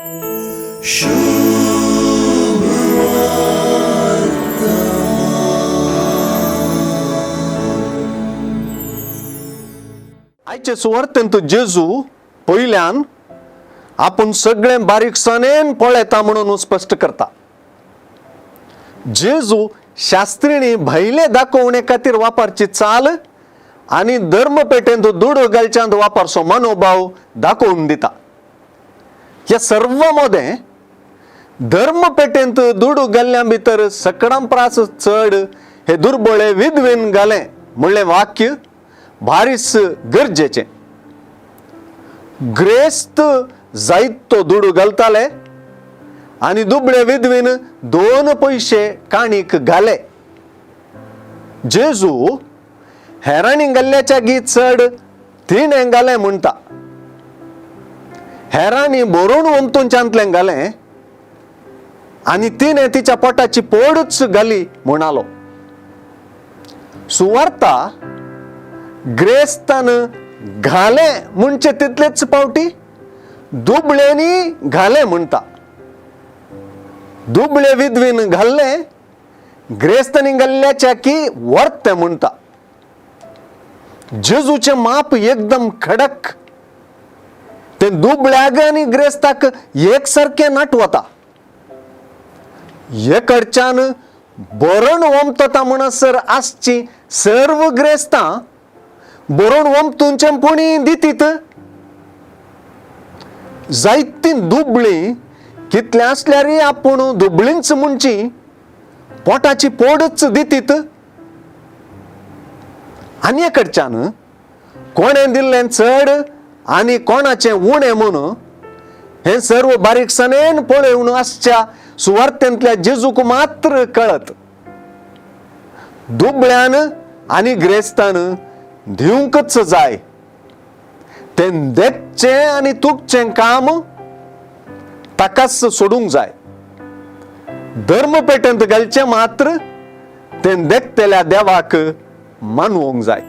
आयचे सुवार्थेंत जेजू पयल्यान आपूण सगळें बारीकसाणेन पळयता म्हणून स्पश्ट करता. जेजू शास्त्रीणी भायले दाखोवणे खातीर वापरची चाल आनी धर्मपेटेंत दुडू घालच्यांत वापरचो मनोभाव दाखोवन दिता. ह्या सर्व मदें धर्मपेटेंत दुडू घाल्ल्या भितर सकडां प्रास चड हे दुर्बळे विधवेन घालें म्हणलें वाक्य भारीच गरजेचें. ग्रेस्त जायतो दुडू घालताले आनी दुबळे विधवेन 2 पयशे काणीक घाले. जेजू हेरांनी घाल्ल्याच्या गी चड तिणें घालें म्हणटा. हेरांनी बरोवन ओमतूंच्यांतलें घालें आनी तिणें तिच्या पोटाची पोडूच घाली म्हणालो. सुवार्ता ग्रेस्तान घालें म्हणचे तितलेच पावटी दुबळ्यांनी घालें म्हणटा. दुबळे विधवेन घाल्लें ग्रेस्तांनी घाल्ल्याच्या की वर्तें म्हणटा. जेजूचें माप एकदम खडक. तें दुबळ्याक आनी ग्रेस्ताक एक सारकें नाटवता. एकडच्यान बरण ओमतता म्हणसर आसची सर्व ग्रेस्तां बरोवन ओमतूंचें पुणी दितीत. जायतीं दुबळीं कितलें आसल्यारय आपूण दुबळींच म्हणची पोटाची पोडच दितीत. आनी एकडच्यान कोणें दिल्लें चड आनी कोणाचें उणें म्हूण हें सर्व बारीकसाणेन पळोवन आसच्या सुवार्थेंतल्या जेजूक मात्र कळत. दुबळ्यान आनी ग्रेस्तान दिवंकच जाय. तें देखचें आनी तुकचें काम ताकाच सोडूंक जाय. धर्मपेटेंत घालचें मात्र तें देखतल्या देवाक मानवंक जाय.